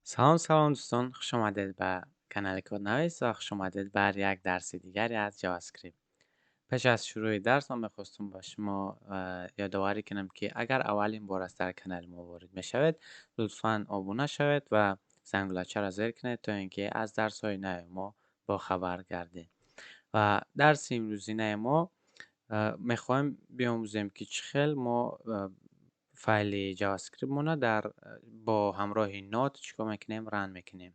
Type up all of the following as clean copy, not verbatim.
Салом, салом, дӯстон, хуш омадед ба канали Коднавис ва хуш омадед бар як дарси дигаре аз JavaScript. Пеш аз шурӯи дарс ман мехостум ба шумо ёдоварӣ кунам, ки агар аввалин бор аст дар канали мо ворид мешавед, лутфан обуна шавед ва зангулачаро зер кунед, то ин ки аз дарсҳои нави мо бохабар гардед. Ва дарси имрӯзинаи мо мехоҳем биомӯзем, ки чӣ хел мо файли JavaScript-мона дар бо ҳамроҳи Node чӣ кор мекунем, run мекунем.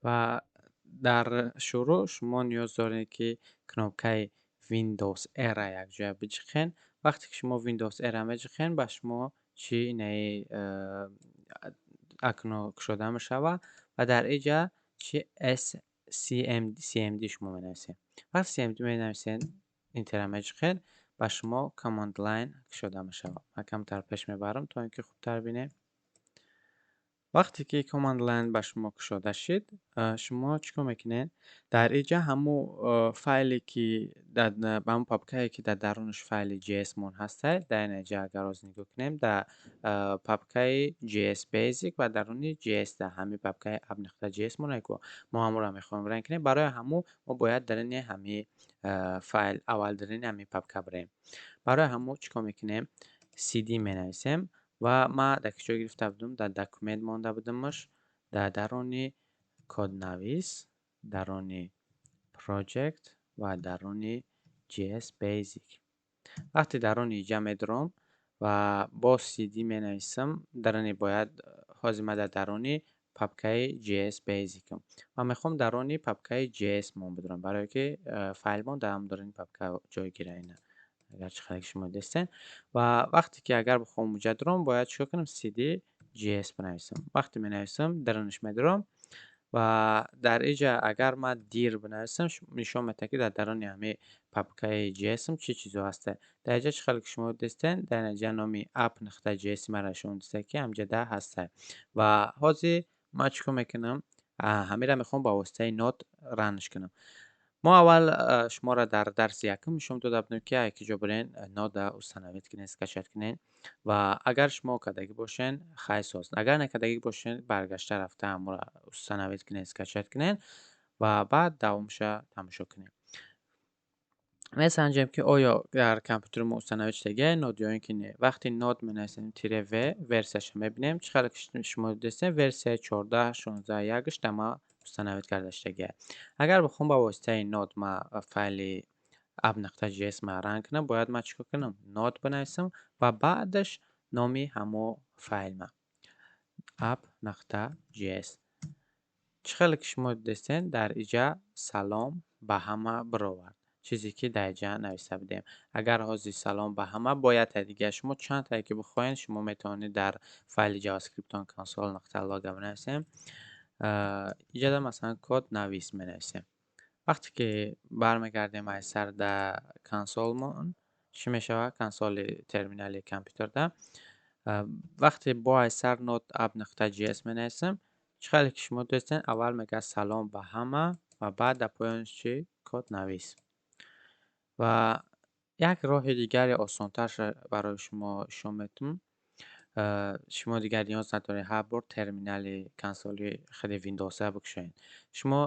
Ва дар шурӯъ шумо ниёз доред, ки кнопкаи Windows R-ра якҷоя биҷиқен. Вақте ки шумо Windows R-ра меҷиқен, ба шумо чӣ инаи окно кушода мешавад ва дар инҷа чи CMD шумо менависед. Вақте CMD менависед, Enter меҷиқед, ба шумо command line кушода мешавад. Ман камтар пеш мебарам, то ин ки хубтар бинем. Вақте ки command line ба шумо кушода шид, шумо чӣ кор мекунед? Дар инҷа ҳамун файле ки ҳамун папкае, ки дар дарунаш файли JS мон ҳастад, дар инҷа агар оз нигоҳ кунем, дар папкаи JS Basic ва даруни JS, дар ҳамин папкаи app.js мон мо ҳамонро мехоҳем run кунем. Барои ҳамун мо бояд даруни ҳамин файл, аввал даруни ҳамин папка бирем. Барои ҳамун чӣ кор мекунем? cd менависем ва ман дар куҷо гирифта будам? Дар документ монда будамаш, дар даруни коднавис, даруни project ва даруни JS Basic. Вақте даруни инҷа медурам ва боз cd менависам, даруни бояд ҳозир ман дар даруни папкаи JS Basic-ам ва мехоҳам даруни папкаи JS мон бидурам, барое ки файлмон дар ҳамон даруни папка ҷой гира, ина агар чӣ хеле шумо дидестен. Ва вақте ки агар бихоҳам муҷа дурам, бояд чӣ кор кунам? cd JS бинависам. Вақте менависам, дарунаш медурам ва дар инҷа агар ман dir бинависам, нишон медиҳад, ки дар даруни ҳамин папкаи JS-м чӣ чизо ҳаста. Дар инҷа чӣ хеле ки шумо дидестен, дар инҷа номи app.js маро нишон диста, ки ҳамҷода ҳаста. Ва ҳозир ман чӣ кор мекунам? Ҳаминро мехоҳам ба воситаи Node run ш кунам. Мо аввал шуморо дар дарси якум нишон дода будем, ки ки ҷо бирен, Node установить кунед, скачать кунед. Ва агар шумо кардагӣ бошен, хай соз. Агар накардагӣ бошен, баргашта рафта ҳамонро установить кунед, скачать кунед ва баъд давомша тамошо кунед. Месанҷем, ки оё дар компютери мо установить шудагиа Node ё ин ки не. Вақте node менависем -v, версияшро мебинем. Чӣ хеле ки шумо дидестем, версияи 14.16.1 дар ма установить карда шудагиа. Агар бихоҳам ба воситаи Node ма файли app.js ма run кунам, бояд ман чӣ кор кунам? Node бинависам ва баъдаш номи ҳамон файлма app.js. Чӣ хеле ки шумо дидестен, дар инҷа салом ба ҳама бировард, чизе ки дар инҷа нависта будем. Агар ҳозир салом ба ҳама бояд дига шумо чанд тае ки бихоҳед, шумо метавонед дар файли JavaScript-тон console.log бинависем. Инҷода масалан код навис менависем. Вақте ки бармегардем аз сар дар консолмон, чӣ мешавад? Консоли терминали компютерда. Вақте бо аз сар node app.js менависем, чӣ хеле ки шумо дидестен, аввал мегӯяд салом ба ҳама ва баъд дар поёнаш чӣ? Код навис. Ва як роҳи дигари осонтарша барои шумо нишон медиҳам. Шумо дигар ниёз надоред ҳар бор терминали консоли худи Windows-а бикушоед. Шумо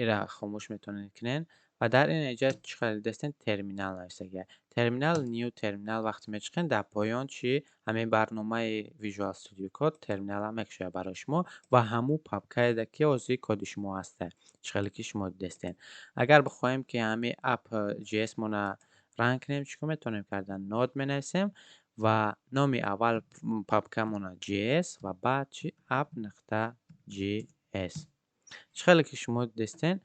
ира хомӯш метавонед кунед ва дар ин инҷа чӣ хеле дидестен, терминал навистагиа. Терминал, new terminal вақте мечиқем, дар поён чӣ? Ҳамин барномаи Visual Studio Code терминалам мекушояд барои шумо ва ҳамун папкаеда, ки ҳозир коди шумо ҳаста, чӣ хеле ки шумо дидестен. Агар бихоҳем, ки ҳамин app.js мона run кунем, чӣ кор метавонем кардан? Node менависем ва номи аввал папкамона JS ва баъд чӣ? app.js. Чӣ хеле ки шумо дидестен,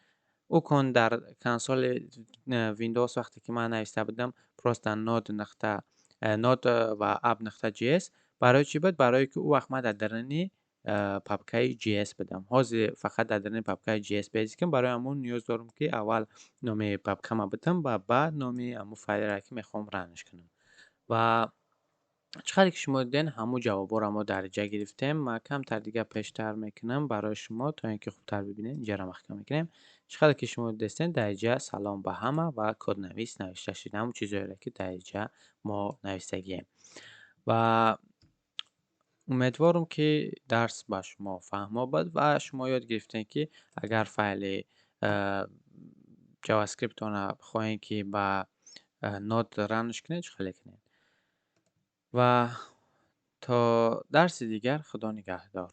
ӯ кон дар консоли Windows вақте ки ман нависта будам просто node нуқта node ва app.js, барои чӣ буд? Барое ки ӯ вақт ман дар даруни папкаи JS будам. Ҳозир фақат дар даруни папкаи JS Basic-ам, барои ҳамон ниёз дорам, ки аввал номи папкама бидам ва баъд номи ҳамон файлеро, ки мехоҳам run ш кунам. Ва Чӣ қадре ки шумо диден, ҳамун ҷавобҳоро мо дар инҷа гирифтем. Ман камтар дига пештар мекунам барои шумо, то ин ки хубтар бибинед. Инҷаро маҳкам мекунем. Чӣ қадре ки шумо дидестен, дар инҷа салом ба ҳама ва коднавис навишта шуд, ҳамун чизҳоеро, ки дар инҷа мо навистагием. Ва умедворам, ки дарс ба шумо фаҳмо буд ва шумо ёд гирифтем, ки агар файли JavaScript-тонро хоҳем, ки ба Node run ш кунед, чӣ хеле кунед. Ва то дарси дигар, Худо нигаҳдор.